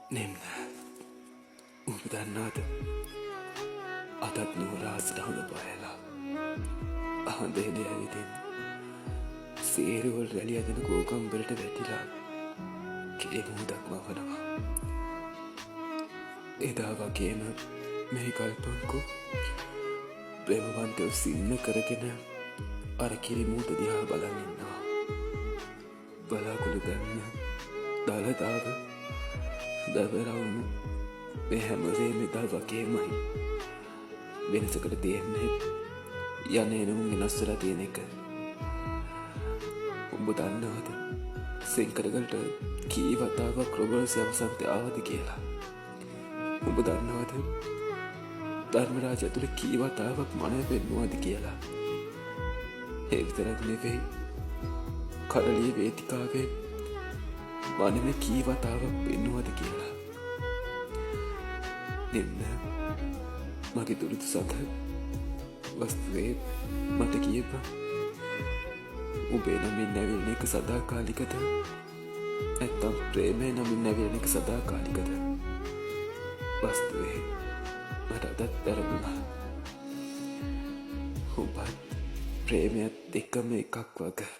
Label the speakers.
Speaker 1: නිම්න, උඹ දන්නවද, අදත් නුවර අහසට හඳ පායලා හඳ එළිය ඇවිදින් සේරුවල් රැලි ඇදෙන ගෝගම්බරට වැටිලා කිරි මුහුදක් මවනවා. එදා වගේම මේ ගල්පංකු ප්‍රේමවන්තයෝ සින්න කරගෙන අර කිරි මුහුද දිහා බලන් ඉන්නවා. බලාකුළු බැම්ම, දළදාව, වැවරවුම මේ හැමදේම එදා වගේමයි. වෙනසකට තියෙන්නේ යන එන උන් වෙනස් වෙලා තියෙන එක. උඹ දන්නවද සෙංකරගලට කී වතාවක් රොබර්ට්ස් වසන්තය ආවද කියලා? උඹ දන්නවද ධර්මරාජ ඇතුළේ කී වතාවක් මනය පෙන්නුවද කියලා? ඒ විතරක් නෙවෙයි, කරළිය වේදිකාවේ මනමේ කී වතාවක් පෙන්නුවද කියලා. නිම්න, මගේ දුරුදු සඳ, වස්තුවේ, මට කියපන්, උඹේ නමින් නැවිලෙන එක සදාකාලිකද, නැත්නම් ප්‍රේමය නමින් නැවිලෙන එක සදාකාලිකද? වස්තුවේ, මට අදත් වැරදුනා. උඹත් ප්‍රේමයත් දෙකම එකක් වගේ.